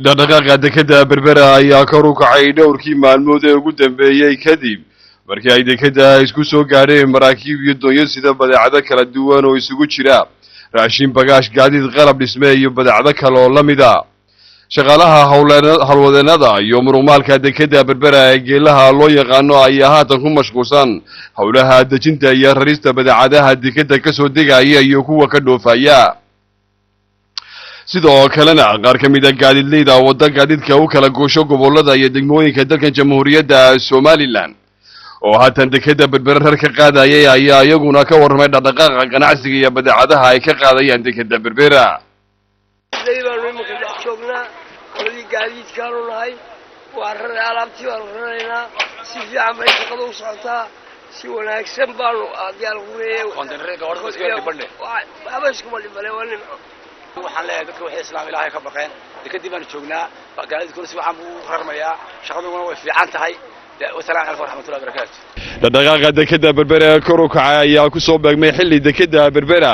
Dhaqdhaqaaqa dekadda Berbera ayaa kor u kacay dhowrkii maalmood ee ugu dambeeyey, kadib markii ay dekadda isku soo gaadheen maraakiib iyo doonyo sida badeecado kala duwan oo isugu jira raashin, bagaash, gaadiid, qalab dhisme iyo badeecado kale oo la mida. Shaqaalaha howlwadeennada iyo muruqmaalka dekadda Berbera ee geelaha loo yaqaano ayaa haatan ku mashquulsan howlaha dejinta iyo rarista badeecadaha dekadda kasoo degaya iyo kuwa ka dhoofaya. Sidoo kalena qaar ka mid a gaadiidleyda wadda gaadiidka u kala goosho gobollada iyo degmooyinka dalkan Jamhuuriyadda Somaliland oo haatan dekadda Berbera rar ka qaadayay ayaa iyaguna ka warramay dhaqdhaqaaqa ganacsiga iyo badeecadaha ay ka qaadayaan dekadda Berbera. Baanu iminka dhex joognaa, qoladii gaadiidkaanu nahay. Waa raray, alaabtii baanu raraynaa. Si fiican bay shaqada u socotaa, si wanaagsan baanu diyaar kureeye. Waxba iskuma dhibane, waa nimco. Waxaan leeyahay dadka waxay Islaam Ilaahay ka baqeen. Dekadii baanu joognaa, gaadiidkuna si wacan buu u rarmayaa, shaqaduna way fiican tahay. Wasalaamu calaykum waraxmatullahi wabarakaatu. Dhaqdhaqaaqa dekadda Berbera ee kor u kacay ayaa ku soo beegmay xilli dekadda Berbera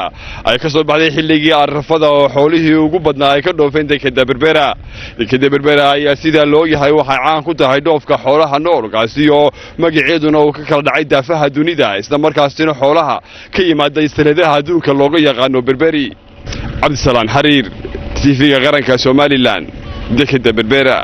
ay ka soo baxday xilligii Arafada oo xoolihii ugu badnaa ay ka dhoofeen dekadda Berbera. Dekadda Berbera ayaa sidaa loo yahay waxay caan ku tahay dhoofka xoolaha nool, kaasi oo magaceeduna uu ka kala dhacay daafaha dunida, isla markaasina xoolaha ka yimaada sanadaha adduunka looga yaqaano Berberi. Cabdisalaan Xariir, TV-ga Qaranka Somaliland, dekadda Berbera.